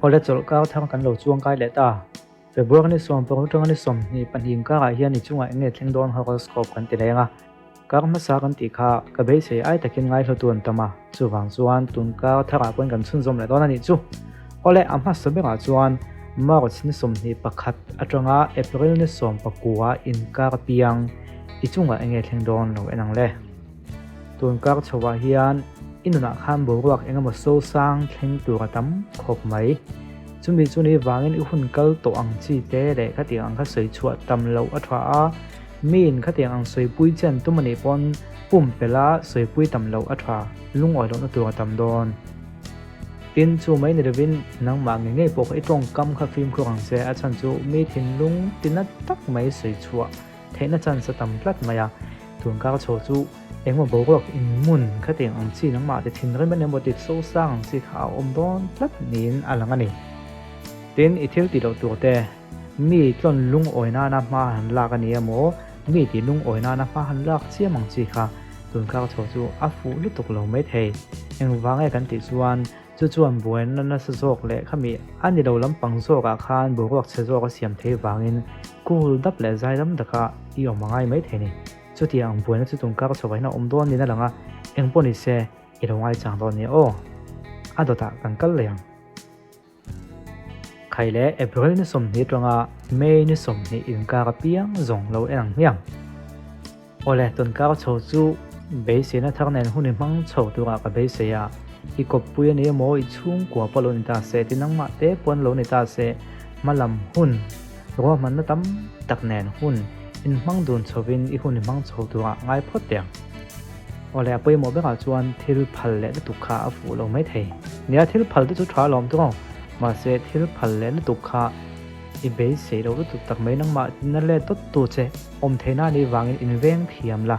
Awle chawlhkar thar kan lo chuang kai leh ta. February ni 16 atanga ni 22 inkarah hian i chungah eng nge thleng dawn horoscope kan ti leng a. Kar hmasa kan tih kha ka beisei ai takin ngaihlutu an tam a, chuvang chuan tun kar tharah pawhin kan chhunzawm leh dawn a nih chu. Awle a hmasa berah chuan March ni 21 atanga April ni 19 inkar piang i chungah eng nge thleng dawn lo en ang le. Tun kar chhoah hian i nunah khan boruak eng emaw sosang thleng tur a tam khawp mai. Chumi chu ni vangin i hun kal tawh ang chi te leh khatiang ang kha sawi chhuah tam loh a tha a, miin khatiang ang sawipui che an tum a nih pawn pumpelh a sawipui tam loh a tha, lungawi lohna tur a tam dawn. Tin, chu mai ni lovin nangmah nge ngei pawh kha i tawngkam kha fimkhur ang che, a chhan chu mi thinlung tina tak mai sawi chhuah theihna chance a tam tlat mai a, tunkar chho chu engmaw boruak inmun khatiang ang chi nangmah ti thinrim a emaw ti sosang ang chi kha a awm dawn tlat niin a lang a ni. Tin, i thil tih loh tur te, mi tlawn lungawi nana hma han lak a ni emaw, mi tih lungawi nana hma han lak chiam ang chi kha tunkar chho chu a fuh lutuk lo maithei. Engvang nge kan tih chuan Chu chuan buaina nasa zawk leh khami a ni lo lampang zawkah khan boruak chhe zawk a siam thei vangin cool dap leh zai lam taka i awm a ngai mai thei ni. Chutiang ang buaina chu tungkar chho vahin a awm dawn niin a lang a, eng pawh ni se i lo ngaichang dawn nia aw. A dawtah kan kal leh ang. Khai leh April ni 20 atanga May ni 20 inkar apiang zawng lo en ang hmiang. Awle, tunkar chho chu beiseina thar nen hun i hmang chho turah ka beisei a, i kawppui a ni emaw, i chhungkua pawh lo ni ta se, ti nangmah te pawn lo ni ta se, hmalam hun, ruahmanna tam tak nen hun inhmang dun chhovin i hun i hmang chho turah ngai phawt teh ang. Awle, a pawimawh berah chuan thil phal leh lutuk kha a fuh lo maithei. Nia, thil phal te chu tha alawm tawng, mahse thil phal leh lutuk kha i beisei lo lutuk tak mai nangmah na let dawt tu che awm theihna anih vangin inveng thiam la,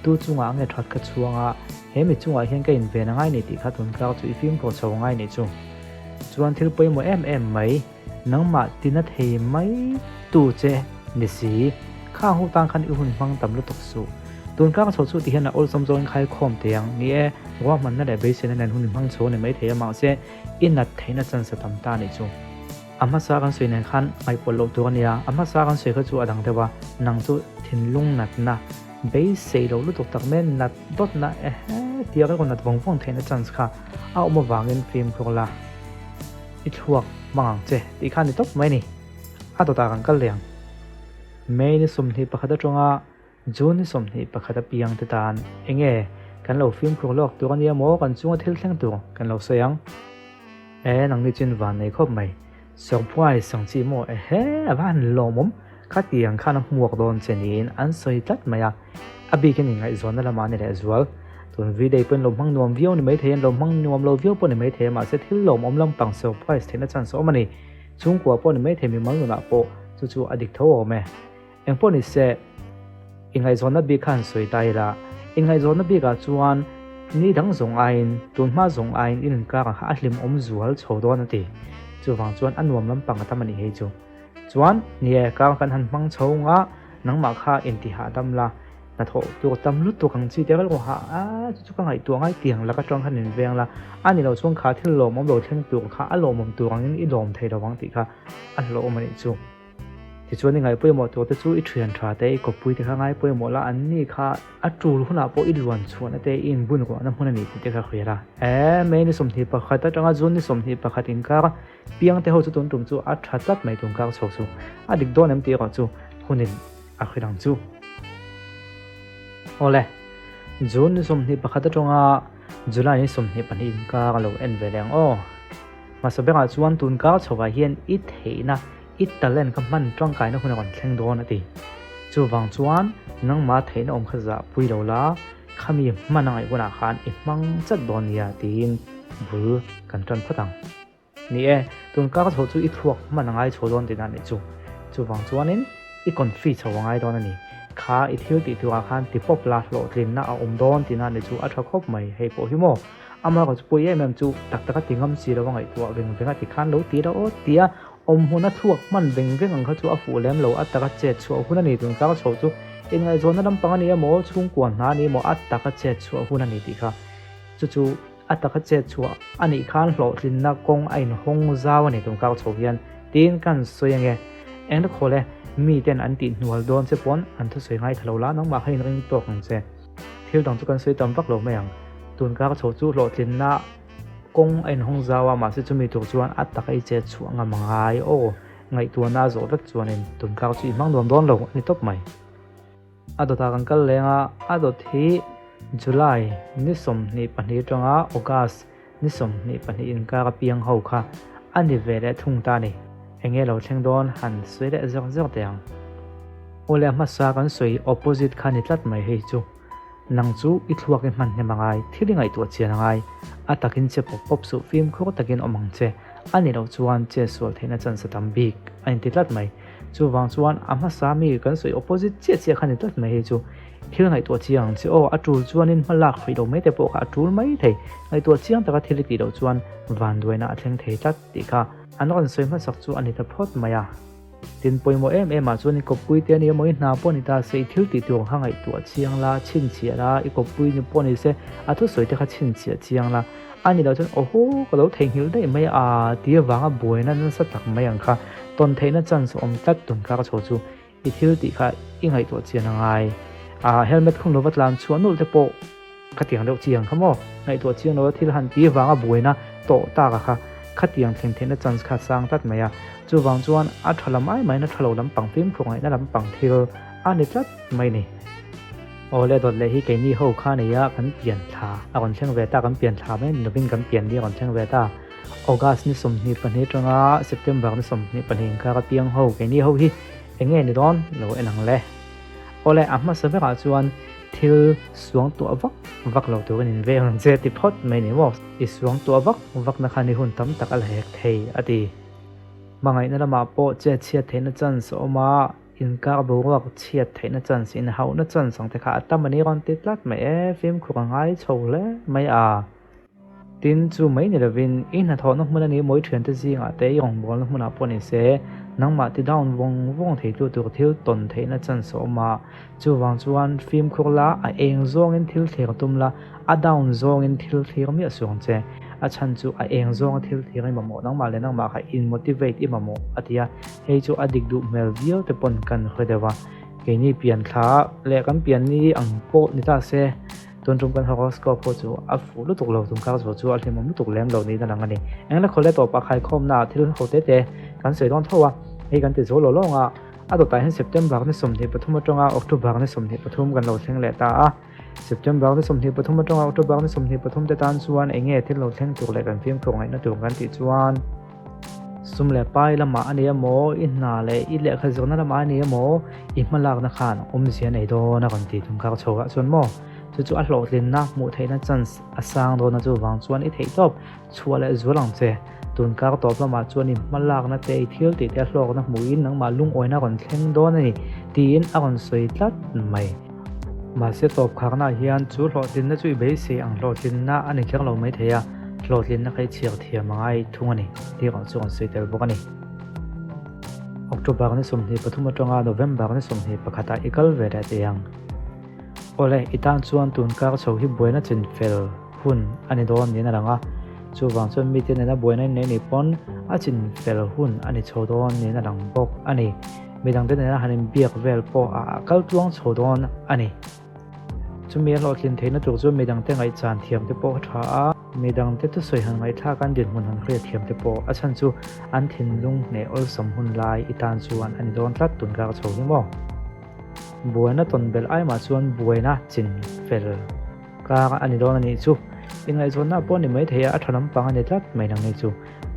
tu chungah nge that ka chhuang a, he mi chungah hian ka inven a ngai ni tih kha tunkar chu i fimkhur chho a ngai nih chu. Chuan thil pawimawh em em mai, nangmah tina thei mai tu che ni si, khang ho tan khan i hun hmang tam lutuk suh. Tunkar chho chu tihian a awlsam zawngin khaikhawm thei ang, ni e, ruahmanna leh beiseina nen hun i hmang chho a ni maithei a, mahse i nat theihna chance a tam ta nih chu. A hmasa kan sawi nen khan ngaihpawlh loh tur a nia, a hmasa kan sawi kha chu a dang deuh a, nang chu thinlung natna, beisei loh lutuk tak mai nat dawtna ehe tia ka rawn nat vawng vawng theihna chance kha a awm avangin fimkhur la, i thluak hmang ang che tih kha a ni tawp mai a ni. A dawtah kan kal leh ang. May ni 21 atanga June ni 21 apiang te tan enge kan lo fimkhur lawk tur a nia maw kan chunga thil thleng tur kan lo sawi ang. E nangni chuan van nei khawp mai. Surprise ang chi maw ehe a va han lawmawm khatiang khan a hmuak dawn che niin an sawi tlat mai a, a bikin inngaihzawnna lamah a ni lehzual. Tun V-day pawhin lo hmang nuam viau ni maithei an lo hmang nuam lo viau pawh ni maithei a mahse thil lawmawm lampang surprise theihna chance a awm a ni. Chhungkua pawh ni maithei mimal nunah pawh chu chu a dik tho awm e. Engpawh ni se, inngaihzawnna bik kha han sawi ta ila, inngaihzawnna bikah chuan ni dang zawng aiin, tunhma zawng aiin in inkar ang kha a hlimawm zual chho dawn a ti. Chuvang chuan a nuam lampang a tam a nih hei chu. Chuan, ni e, kar kan han hmang chho nga, nangmah kha intihhahdam la, hnathawh tur tam lutuk ang chi te rilru hah a, chu chu ka ngaihtuah ngai tiang lak atang khan inveng la, a ni lo chuan kha thil lawmawm lo thleng tur kha a lawmawm tur angin i lawm thei lo ang tih kha a hlauhawm a nih chu. Tichuan i ngaih pawimawh tur te chu i thian tha te, i kawppui te kha ngai pawimawh la, an ni kha a tul hunah pawh i luan chhuahna te, i inbun ruahna hmun a ni tih te kha hria la. E, May ni 21 atanga June ni 21 inkar piang te ho chu tun tum chu a tha tlat mai tun kar chho chu. A dik dawn em tih erawh chu hunin a hrilh ang chu. Awle, June ni 21 atanga July ni 22 inkar a lo en ve leh ang aw. Hmasa berah chuan tun kar chhovah hian i theihna I talent kha hman tangkaina hun a rawn thleng dawn a ti. Chuvang chuan nangmah theihna awm kha zah pui lo la, khami hman a ngaih hunah khan i hmang chat dawn nia tiin bul kan tan phawt ang. Ni e, tun kar chho chu i thluak hman a ngai chho dawn tihna a nih chu. Chuvang chuanin i confi chho a ngai dawn a ni. Kha i thil tih turah khan ti pawp la hlawhtlinna a awm dawn tihna a nih chu a tha khawp mai hei pawh hi maw. Amaherawhchu chu pawi em em chu tak taka ti ngam si lo a ngaihtuah veng veng a tikhan lo ti la aw tia Awm hmun a thluak hman veng veng ang kha chu a fuh lem lo, a taka chet chhuah hun a ni tun kar chho chu inngaihzawnna lampang a ni emaw, chhungkua hna a ni emaw, a taka chet chhuah hun a ni tih kha chu chu A taka chet chhuah a nih khan hlawhtlinna kawng a inhawng zau a ni tum kar chho hian tiin kan sawi ange. Engla khawl e, mi ten an tih hnual dawn che pawn an thusawi ngaithla lo la, nangmah kha inring tawk ang che. Thil dang chu kan sawi tam vak lo mai ang. Tun kar chho chu hlawhtlinna kawng a inhawng zau a, mahse chumi tur chuan a taka i chet chhuah ngam a ngai aw. Ngaihtuahna a zawh vek chuanin tun kar chu i hmang nuam dawn lo a ni tawp mai. A dawtah kan kal leng a, a dawt hi July ni 22 atanga August ni 22 inkar a piang ho kha a ni ve leh thung ta a ni. Enge lo thleng dawn han sawi leh zawk zawk teh ang. Awle a hmasa kan sawi opposite kha ni tlat mai hei chu. Nang chu i thluak i hman hnem a ngai, thil i ngaihtuah chian a ngai. A takin che pawp pawp suh fimkhur takin awm ang che. A ni loh chuan che sual theihna chance a tam bik a inti tlat mai. Chuvang chuan a hmasa mi kan sawi opposite chiah chiah kha ni tlat mai hei chu. Thil ngaihtuah chiang ang che aw, a tul chuanin hma lak hruih lo mai te pawh kha a tul mai thei. Ngaihtuah chiang taka thil i tih loh chuan vanduaina a thleng thei tlat tih kha an rawn sawi hmasak chu a ni ta phawt mai a. Tin pawimawh em em ah chuan i kawppui te a ni emaw i hna pawh a ni ta se i thil tih tur kha ngaihtuah chiang la, chhinchhiah la, i kawppui ni pawh a ni se a thusawi te kha chhinchhiah chiang la. A ni loh chuan awhaw ka lo theihnghilh daih mai a ti avanga buaina nasa tak mai ang kha tawn theihna chance awm tlat tun kha ka chho chu i thil tih kha i ngaihtuah chian a ngai. A helmet khum lova tlan chhuah nulh te pawh khatiang deuh chiang kha maw ngaihtuah chiang lova thil han ti avanga buaina tawh tak a kha khatiang thleng theihna chance kha sang tlat mai a. Chuvang chuan a tha lam ai maiin a tha lo lampang fimkhur ngaihna lampang thil a ni tlat mai ni. Awle dawt leh hi keini ho kha nei a, kan pian thla a rawn thleng ve ta, kan pian thla mai ni lovin kan pian ni a rawn thleng ve ta. August ni 22 atanga September ni 22 inkar a piang ho keini ho hi eng nge ni dawn lo en ang le. Awle a hmasa berah chuan thil suang tuah vak vak lo turin in veng ang che ti phawt mai ni maw. I suang tuah vak vak na khan i hun tam tak a la hek thei a ti. Hmangaihna lamah pawh chet chhiat theihna chance a awm a. Inkar boruak chhiat theihna chance, inhauhna chance ang te kha a tam a ni rawn ti tlat mai e, fimkhur a ngai chho hle mai a. Tin, chu mai ni lovin i hnathawhna hmun a ni mawi thiante zingah te i rawngbawlna hmunah pawh ni se, nangmah ti down vawng vawng theitu tur thil tawn theihna chance a awm a. Chuvang chuan fimkhur la, a eng zawngin thil thlir tum la, a down zawngin thil thlir miah suang che. A chhan chu a eng zawnga thil thlir i mamawh nangmah leh nangmah kha in motivate i mamawh a ti a. Hei chu a dik duh hmel viau te pawn kan hre deuh a, keini pian thla leh kan pian ni ang pawh ni ta se, tun tum kan horoscope pawh chu a fuh lutuk lo, tum kar zawh chu a hlimawm lutuk lem lo niin a lang a ni. Engla khawle tawpah khaikhawmna ah thil ho te te kan sawi dawn tho a, hei kan ti zo lo lawng a, a dawtah hian September ni 23 atanga October ni 23 kan lo thleng leh ta a, September ni 23 atanga October ni 23 te tan chuan eng nge thil lo thleng tur leh kan fimkhur ngaihna tur kan tih chuan, Sum leh pai lamah a ni emaw, i hna leh i lehkha zirna lamah a ni emaw, i hmalakna khan awmzia nei dawn a rawn ti tum kar chho ah chuan maw? Chu chu a hlawhtlinna hmuh theihna chance a sang dawn a chuvang chuan i theihtawp chhuah leh zual ang che. Tun kar tawp lamah chuan i hmalakna te, i thil tih te a hlawkna hmuhin nangmah lungawina a rawn thleng dawn a ni tiin a rawn sawi tlat mai. Mahse tawp kharnaah hian chu hlawhtlinna chu i beisei ang hlawhtlinna a ni kher lo mai thei a, hlawhtlinna kha i chhiar thiam a ngai thung a ni tih erawh chu an sawi tel bawk a ni. October ni 23 atanga November ni 21 ah i kal ve leh teh ang. Awle, i tan chuan tun kar chho hi buaina chin fel hun a ni dawn niin a lang a, chuvang chuan mite nena buaina in nei nih pawn a chin fel hun a ni chho dawn niin a lang bawk a ni. Midangte nena han inbiak vel pawh a kal tluang chho dawn a ni. Chumi a hlawhtlin theihna tur chu midangte ngaihchan thiam te pawh a tha a, midangte thusawi han ngaihthlak an dinhmun han hriat thiam te pawh a chhan chu an thinlung hneh awlsam hun lai i tan chuan a ni dawn tlat tun kar chho hi maw. Buaina tawn belh ai mah chuan buaina chin fel kar a ni dawn a nih chu. Inngaihzawnna pawh a ni mai thei a, a tha lampang a ni tlat mai nang ni chu.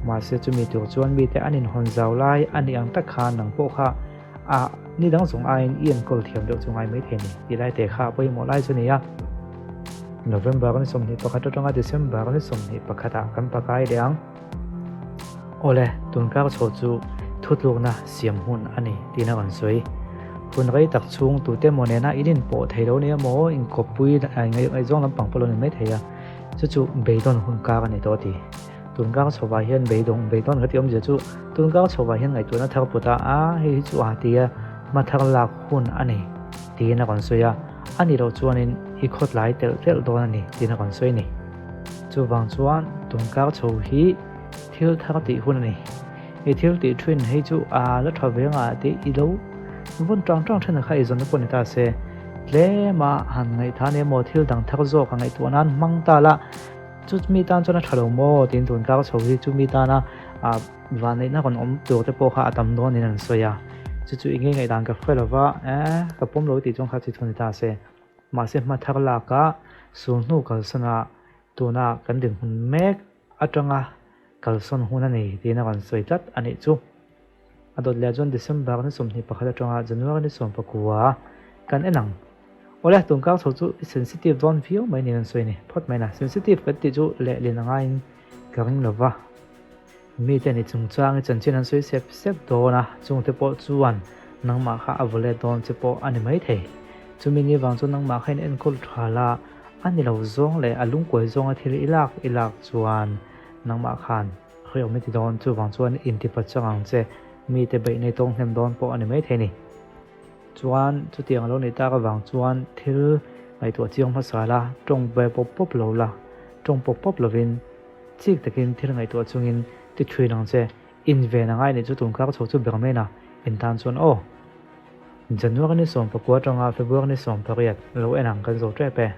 Mahse chumi tur chuan mite an inhawn zau lai a nih ang tak khan nang pawh kha a ni dang zawng aiin i enkawl thiam deuh chu ngai maithei ni tih lai te kha a pawimawh lai chu a ni a. November ni 21 atanga December ni 21 ah kan pakai leh ang. Awle, tunkar chho chu thutlukna siam hun a ni tiin a rawn sawi. Hun rei tak chhung tute emaw nena in inpawh thei lo nia maw inkawppui ngaihzawng lampang pawh lo ni maithei a, chu chu beidawn hun kar a ni tawh a ti. Tunkar chhovah hian beidawng beidawn ka tih awmzia chu tunkar chhovah hian ngaihtuahna thar put a, a hei hi chu a ti a, hma thar lak hun a ni tiin a rawn sawi a, a ni loh chuanin i khawtlai telh telh dawn a ni tiin a rawn sawi a ni. Chuvang chuan tunkar chho hi thil thar tih hun a ni. I thil tih thin hei chu a la tha ve anga tih i lo vawn tang tang thin a kha eizawnna pawh ni ta se. Tlema han ngaihthan emaw thil dang thar zawk a ngaihtuah nan hmang ta la, chu mi tan chuan a tha lo maw tiin tunkar chho hi chu mi tana vanneihna rawn awm tur te pawh kha a tam dawnin an sawi a. Chu chu i ngei ngaihdan ka hre lo va, eh ka pawm lo tih chuan kha chi thu ni ta se. Mahse hma thar laka sulhnu kalsana tuna kan dinhmun mek atanga kalsawn hun a ni tiin a rawn sawi tlat a nih chu. A dawt leh chuan December ni 21 atanga January ni 19 kan en ang. Awle, tunkar chho chu i sensitive dawn viau mai niin an sawi a ni. Phawt mai na, sensitive kan tih chu lehlin a ngaiin ka ring lo va. Mite ni chungchang i chanchin an sawi sep sep dawn a, chungte pawh chuan nangmah kha a vaw let dawn che pawh a ni maithei. Chumi ni vang chuan nangmah kha in enkawl tha la, a ni lo zawng leh a lungkuai zawnga thil i lak i lak chuan nangmah khan hrehawm i ti dawn, chuvang chuan intipa chang ang che, mite beih nei tawng hnem dawn pawh a ni maithei ni. Chuan chutiang a lo neih tak avang chuan thil ngaihtuah chiang hmasa la, tawng ve pawp pawp lo la, tawng pawp pawp lovin chik takin thil ngaihtuah chungin ti thin ang che, inven a ngai nih chu tunkar chho chu ber mai na, in tan chuan aw. January ni 19 atanga February ni 18 lo en ang kan zo tep e.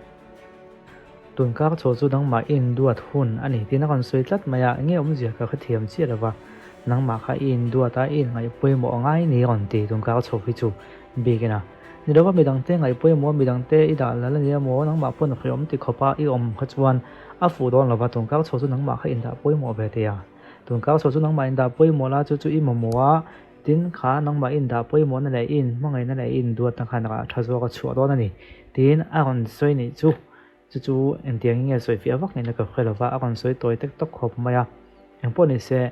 Tunkar chho chu nangmah i induat hun a ni tiin a rawn sawi tlat mai a, enge awmzia ka hrethiam chiah lova, nangmah kha i induat a, i inngaih pawimawh a ngai ni rawn ti tunkar chho hi chu bikin a. Ni lova midangte ngaih pawimawh midangte i dah lal a nia maw, nangmah pawn hrehawm ti khawpa i awm kha chuan a fuh dawn lova, tunkar chho chu nangmah kha indah pawimawh ve thei a, tunkar chho chu nangmah indah pawimawh la chu chu i mamawh a, tin kha nangmah i indah pawimawhna leh i inhmangaihna leh i induatna khan rah tha zawk a chhuah dawn a ni tiin a rawn sawi nih chu. Chu chu engtiang nge sawi fiah vak ngeina ka hre lova, a rawn sawi tawi tek tawk khawp mai a. Engpawh ni se,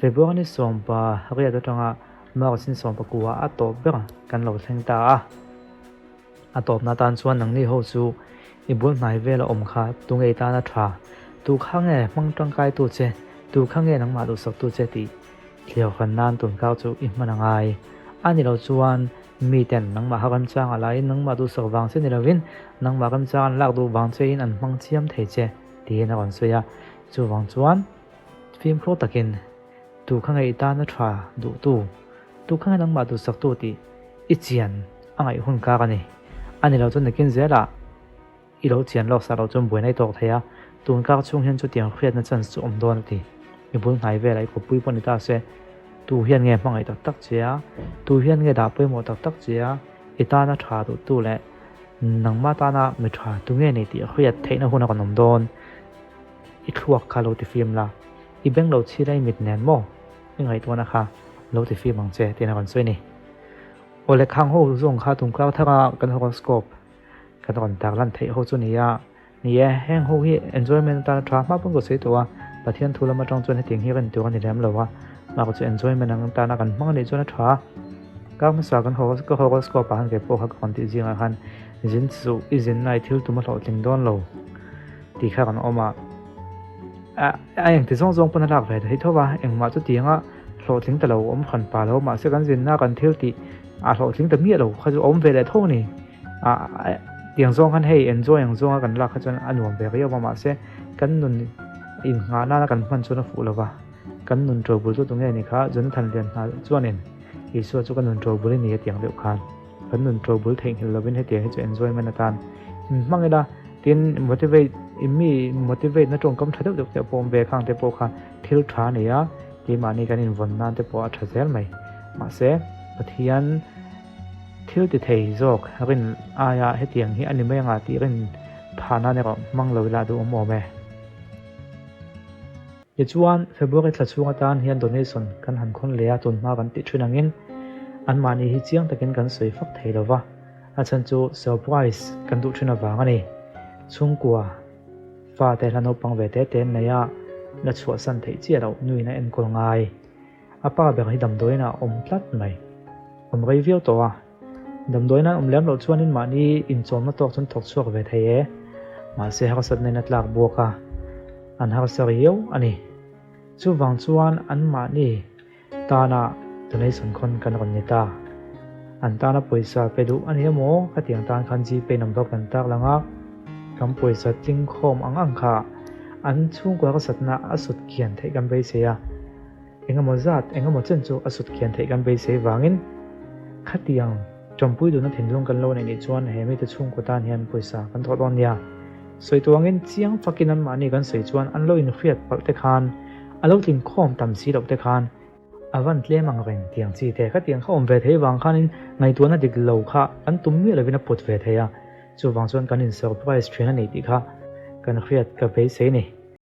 February ni 18 atanga March ni 19 a tawp ber kan lo thleng ta a. A tawpna atan chuan nangni ho chu i bul hnai vela awm kha tu ngei tana tha, tu kha nge hmang tangkai tu che, tu kha nge nangmah duhsak tu che tih thliau hran nan tunkar chu i hman a ngai. A ni lo chuan Miten nangmah ha remchang a laiin nangmah duhsak vang che ni lovin nangmah remchang an lak duh vang chein an hmang chiam thei che tiin a rawn sawi a. Chuvang chuan fimkhur takin tu kha nge i tana tha duhtu, tu kha nge nangmah duhsaktu tih i chian a ngaih hun kar a ni. A ni lo chuan nakin zelah i lo chian lawk sak loh chuan buaina i tawk thei a, tun kar chhung hian chutiang hriatna chance chu awm dawn a ti. I bul hnai velah i khawpui pawh ni ta se, tu hian nge hmangaih tak tak che a, tu hian nge dah pawimawh tak tak che a, i tana tha duhtu leh nangmah tana mi tha tu nge ni tih hriat theihna hun a rawn awm dawn. I thluak kha lo ti fim la, i beng lo chhir a i mit nen maw i ngaihtuahna kha lo ti fim ang che tiin a rawn sawi a ni. Awle khang ho zawng kha tumkar thara kan horoscope Kan rawn tar lan theih ho chu ni a, ni e, heng ho hi enjoyment atana tha hma pawn ka sawi tawh a, Pathian thu lam atang chuan hetiang hi rin tur a ni lem lo a, mah chu enjoyment ang atana kan hmang anih chuan a tha. Kar hmasa kan ka horoscope ah khan kei pawh kha ka rawn tih zingah khan zin suh i zin lai thil tum a hlawhtling dawn lo tih kha rawn awm a, a engti zawng zawng pawn a lak ve thei tho va, engmah chu tianga hlawhtling ta lo awm hran pa lo mahse kan zinna kan thil tih a hlawhtling ta miah lo kha chu a awm ve leh tho a ni. Tiang zawng khan hei enjoy ang zawnga kan lak kha chuan a nuam ve riau a mahse kan nun innghah nana kan hman chuan a fuh lo va, kan nun ṭo bul chu tunge ni kha Jonathan Lianhna chuanin Isua chu ka nun ṭo bul i ni a tiang deuh khan kan nun ṭo bul theihnghilh lovin hetiang hi chu enjoyment atan in hmang ila tin motivate mi motivate na ṭawngkam ṭha deuh deuh te pawh awm ve khang te pawh kha thil ṭha a ni a keimahni kan invawn nan te pawh a ṭha zel mai mahse Pathian Thil ti thei zawk rin aia hetiang hi a ni mai anga tih rin phah nan erawh hmang lo ila duh awm awm e. Tichuan, February thla chhung atan hian donation kan han khawn leh a, tun hma kan tih thin angin anmahni hi chiang takin kan sawi fak thei lo va, a chhan chu surprise kan duh thin avang a ni. Chhungkua fate hla naupang ve te te an nei a, la chhuahsan theih chiah loh nuin a enkawl ngai. A pa ber hi damdawiin ah a awm tlat mai. Awm rei viau tawh a. Damdawiin an awm lem loh chuanin mahni inchawmna tawk chuan thawk chhuak ve thei e. Mahse harsatna in a tlak buak a, an harsa riau a ni. Chuvang chuan an mahni tana donation khawn kan rawn ni ta. An tana pawisa pe duh a ni emaw khatiang tan khan Gpay number kan tarlang a, kan pawisa tling khawm ang ang kha. An chhungkua harsatna a sut kian theih kan beisei a, engemaw zat, engemaw chen chu a sut kian theih kan beisei vangin khatiang tawmpui duhna thinlung kan lo neih nih chuan he mite chhungkua tan hian pawisa kan thawh dawn nia. Sawi tuangin chiang fakin anmahni kan sawi chuan an lo inhriat palh te khan, a lo tling khawm tam si loh te khan, A van tlem ang reng tiang chi te kha tiang kha awm ve thei vang khanin ngaihtuahna dik lo kha kan tum miah lovin a put ve thei a, chuvang chuan kan in surprise thin a ni tih kha kan hriat ka beisei a ni.